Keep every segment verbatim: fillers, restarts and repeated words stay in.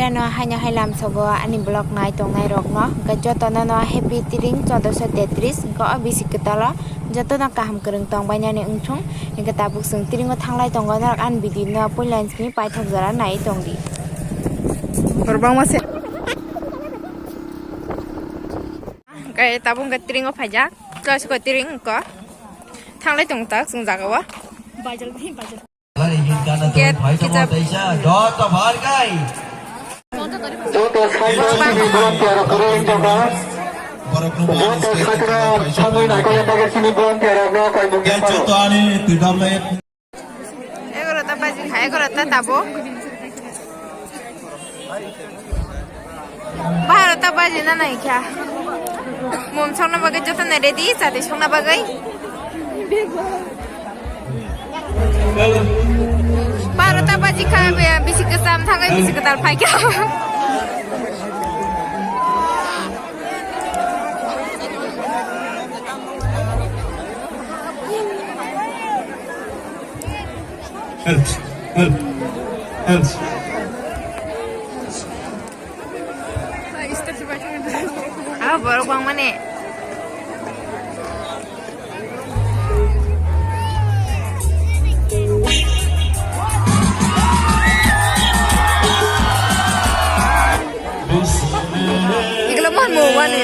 Ano haino hai lamsogo ani vlog nai tongnai rokno, hwnkhe jotono no happy tiring chaudoso tetris, hwnkhe o bisi kwtalo jotono kaham kwrwng tong bainani wngthung, hwnkhe tabuk chwng tiringo thanglai tongo, norok ani video no puila simi paithak jora nai tongdi. Kwbangma se. Hwnkhe tabuk hwnkhe tiringo phaijak, class ko tiring ko thanglai tong tak chwng jaga o. Hwnkhe kisa Joto saitwrwng sini volunteer rok kwrwi wng tongkha. Joto saitwrwng thangwi naikol ya bagwi sini volunteer rokno koi mung ya phano. Egarota baji kha, egarota tabo. Baharota baji na nai kha. Mom songna bagwi joto nai ready, chati songna bagwi. Barota baji kha, be, bisi kwcham thangwi bisi kwtal phai kha. Help, help, help. Ah, borok bangmani. Igla man mo wani.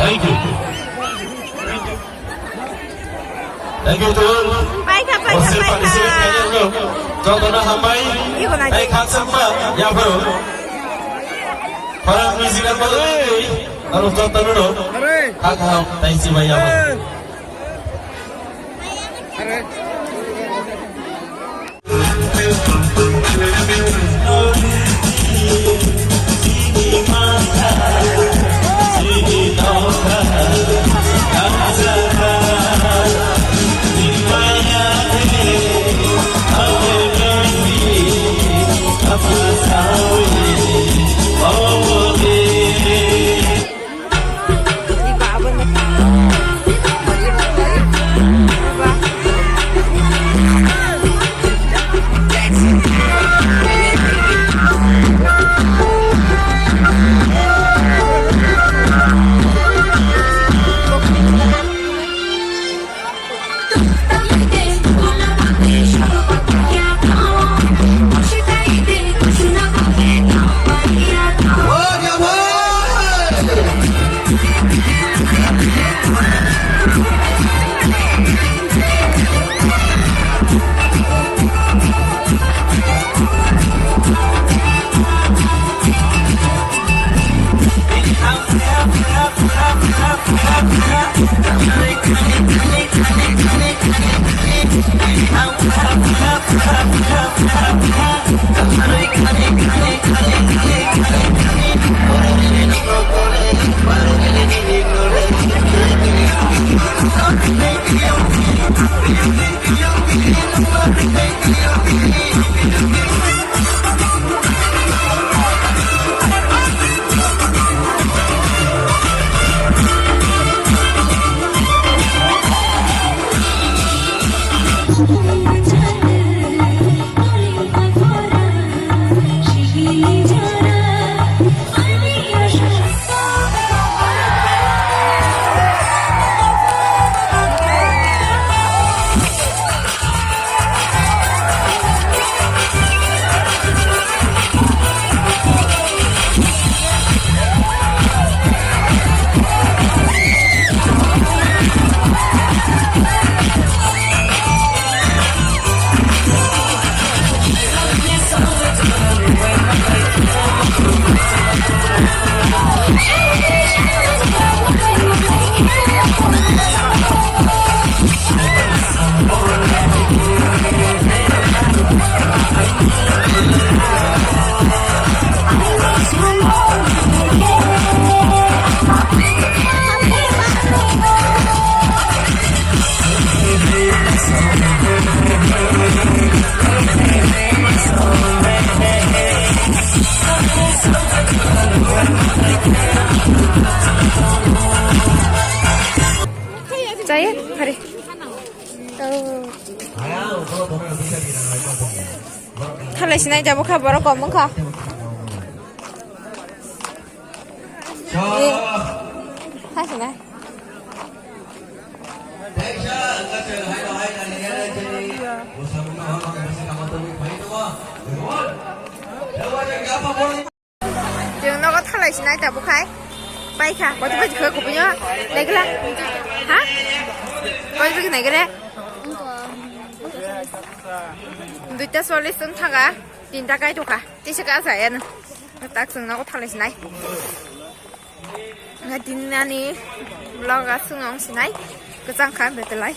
Thank you. Thank you to all. Paikha, paikha, worship paikha. Participant khairokno jotono hambai. Iko nai. Tei khakchangma yapharo. Khorang musical bagwi aro jotono no. Are. Khak ham tei sibai yapharo. Are. Chaya, hari. Oh. Thalai sinai jabo kha, borok kom wngkha. Eh, tha sinai. Chwng nogo thalai sinai ta bukhai. Paikha, koti bai kha kupiyo. Naikla. Ha? Koti bai naikre. Duita chollish wng thaga, tinta kai tokha. Tisa ka sa yan. Tak chwng nogo thalai sinai. Nga tin ani vlog aswng wng sinai. Kwchang kha betelai.